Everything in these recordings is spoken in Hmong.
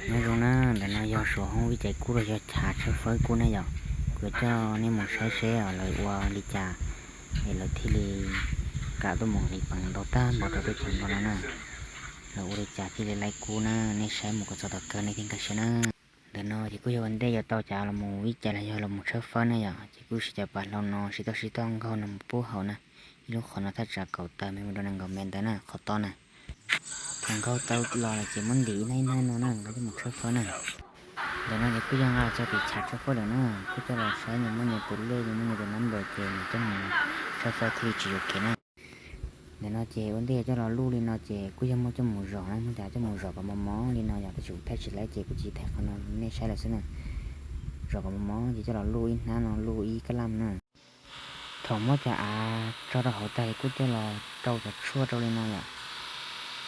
Nyob zoo na, ntawm no yog Suav Hoob Vib Cais Kub los yog Chav Tshawb Fawb Kub ne yom. Kuv coj nej mus saib seb lawv ua li cas es lawv thiaj li kam tuaj mus nqis peev ntau tag npaum rau teb chaws Nplog no na. Lawv ua li cas thiaj li laij kub na, nej saib mus kom txog tom kawg nej thiaj nkag siab na. Ntawm no ces kuj yog ua ntej yuav tau Chav los mus vib cais los yog los mus tshawb fawb na yom, ces kuj siv cov pas hlau no sib toj sib toj nkaug no mus pub haus na. Ib lub qhov no thaj tsam kaum tawm mev mus rau nees nkaum mev ntawd na, qhov toj na. Thaum nkaug tau los lawm ces muab ntim ib hnab ib hnab no na, nqa coj mus tshawb fawb na. Ntawm no ces kuj yog nqa txog tim Chav Tshawb Fawb lawm na, kuj coj los saib nws muaj nws tus lej, nws muaj nws tus nab npaws ces nws coj mus tshawb fawb thiaj li tsis yuam kev na. Ntawm no ces ua ntej coj los luj li no ces kuj yog muab coj mus zom na, muab cov coj mus zom kom mos mos li no yom, tab sis kuv thaij tsis laib ces kuv tsis thaij qhov no nej saib lawm xwb na. Zom kom mos mos ces coj los luj ib hnab no, luj ib kab laj na. Thaum muab cov av tso rau hauv tag kuj coj los rau cov tshuaj rau li no yom.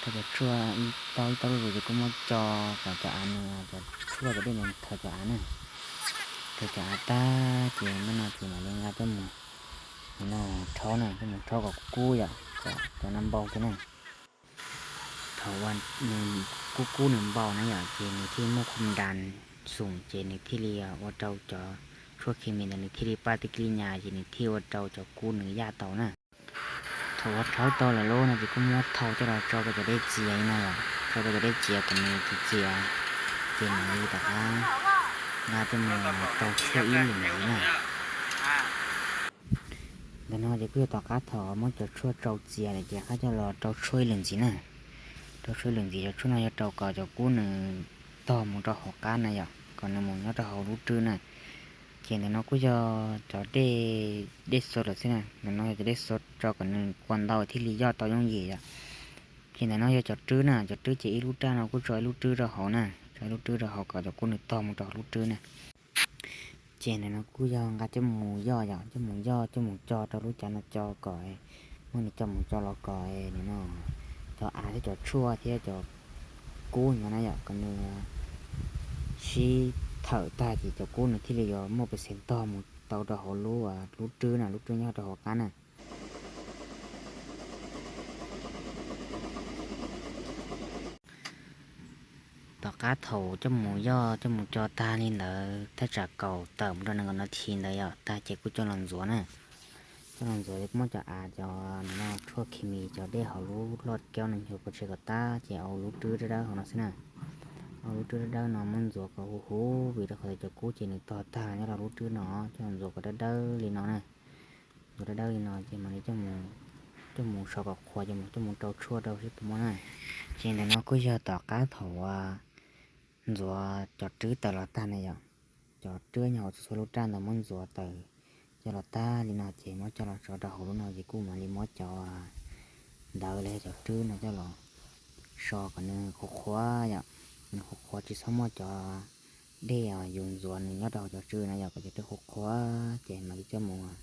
Rau cov tshuaj ib tau ib tau luj zus ces kuj muab co kom cov av nws, cov tshuaj cov dej ntawd thawm cov av na. Thawm cov av tag ces ntawm no ces mam li nqa coj mus, no, rhaub na, coj mus rhaub kom kub yom, kom cov no npau kiag na. Thaum uas nws kub kub nws npau na yom, ces nws thiaj muaj khum das xoom ces nws thiaj li ua rau cov tshuaj khi mis ntawd nws thiaj li paj tib kib li nyas ces nws thiaj ua rau cov kub nws yaj tau na. Thaum uas rhaub tau lawm lub no ces kuj muab thau coj los tso rau cov dej txias li no yom, tso rau cov dej txias kom nws txias txias ces mam li rov qab nqa coj mus rau tshuaj ib lwm ntxiv na. Ntawm no ces kuj yog tom qab thaum muab cov tshuaj rau txias lawm ces rov qab coj los rau tshuaj ib lwm ntxiv na. Rau tshuaj ib lwm ntxiv, cov tshuaj no yog rau kom cov kub nws tog mus rau hauv qab na yom, kom nws mus nyob rau hauv lub rwb na. Ces ntawm no kuj yog cov dej, dej xo lawm xwb na, ntawm no yog cov dej xo tso kom nws kua ntau thiaj li yoj tau yooj yim yom. Ces ntawm no yog cov rwb na, cov rwb ces ib lub raj no kuj tso ib lub rwb rau hauv na, tso ib lub rwb rau hauv kom cov kub nws tog mus rau hauv lub rwb na. Ces ntawm no kuj yog nqa coj mus yoj yom, coj mus yoj coj mus co rau lub cav no co kom, muab nws co mus co los kom no cov av thiab cov tshuaj thiab cov kub no na yom, kom nws sib thawm tag ces cov kub nws thiaj li yuav muaj pes xees tog mus tau rau hauv lub, lub rwb na, lub rwb nyob rau hauv qab na. Tom qab thaum coj mus yoj coj mus co tag li ntawd thaj tsam kaum tawm mus rau nees nkaum nas this ntawd yom, tag ces kuj coj los ntxuav na. Coj los ntxuav ces kuj muab cov av cov no tshuaj khi mis cov dej hauv lub loj kaub no nchuav pov tseg kom tab ces au lub rwb dawb dawb hauv no xwb na. Au lub rwb dawb dawb no muab ntxuav kom huv huv vim rau qhov tias cov kub ces nws tog tag nyob rau lub rwb no, coj los ntxuav kom dawb dawb li no na. Ntxuav dawb dawb li no ces mam li coj mus so kom qhuav ces coj mus rau tshuaj rau seb puas muaj na. Ces ntawm no kuj yog tom qab thaum uas ntxuav cov rwb tawm los tag na yom. Cov rwb nyob hauv txhua txhua lub raj ntawd muab ntxuav tawm coj los tag li no ces muab coj los tso rau hauv lub no ces kuj mam li muab cov ntawd los yog cov rwb no coj los so kom nws qhuav qhuav yom. Nws qhuav qhuav tsis txhob muaj cov dej yus ntxuav nws nyob rau hauv cov rwb no yom, kom cov rwb qhuav qhuav ces mam li coj mus,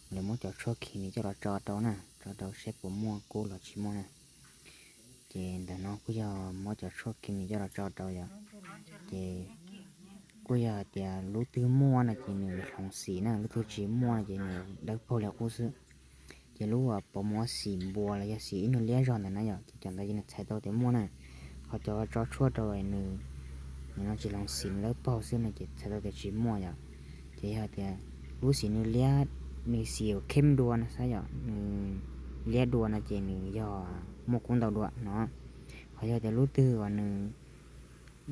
mam li muab cov tshuaj khi mis coj los tso rau na, tso rau seb puas muaj kub los tsis muaj na. Ces ntawm no kuj yog muab cov tshuaj khi mis coj los tso rau yom. Ces kuj yog hais tias lub twg muaj no ces nws hloov xim na, lub twg tsis muaj no ces nws dawb paug li qub xwb. Ces lub uas pov muab xim npua los yog xim ib nyuag liab zog ntawd na yom, ces cov ntawd ces nws txhais tau tias muaj na. Qhov cov tso tshuaj rau nws, nws no tsis hloov xim, nws dawb paug xwb no ces txhais tau tias tsis muaj yom. Ces yog tias lub xim nws liab, nws xim kheb dua no xwb yom, nws liab dua no ces nws yog muaj kub ntau dua no. Qhov yog tias lub twg uas nws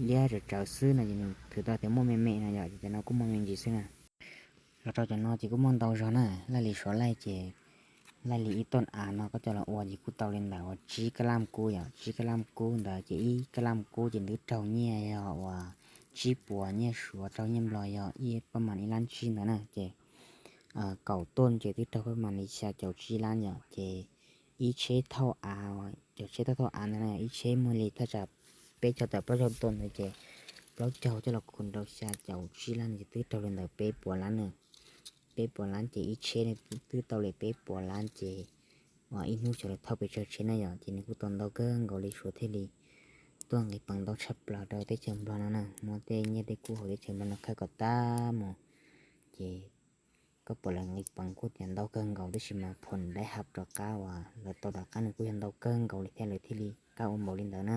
liab tsawv tsawv xwb no ces nws thwm tau tias muaj me me no yom, ces cov no kuj muaj me ntsis xwb na. Los rau cov no ces kuj muaj ntau zog na, laij li suav laij ces laij li ib toj av no koj coj los ua ces kuj tau li ntawm uas tsib kab laj kub yom, tsib kab laj kub ntawd ces ib kab laj kub ces twb raug nyiaj yog uas tsib puas nyiaj suav, raug nyiaj nplog yog ib pab mas ib lab tsib ntawd na. Ces kaum toj ces twb raug pab mas li xya caum tsib lab yom. Ces ib tsheb thauj av, cov tsheb thauj thauj av ntawd na, ib tsheb muaj li thaj tsam peb caug tawm plaub caug toj ntawd ces plaub caug coj los khu rau xya caum tsib lab no ces twb raug li ntawm peb puas lab na. Peb puas lab ces ib tsheb twb tau li peb puas lab ces ib hnub xyov lawv thauj pes tsawg tsheb na yom. Ces nws kuj tau ntau kawg nkaus li suav thiaj li tuaj nqis peev ntau tshaj plaws rau teb chaws Nplog no na, muab tej nyiaj tej kub hauv teb chaws Nplog no khawb kom tag mus. Ces koj pom lawv nqis peev kuj tias ntau kawg nkaus, tab sis mas phom daib hab rov qab uas lawv tau rov qab nws kuj yog ntau kawg nkaus li thiab lawv thiaj li qab ua npaum li ntawd na.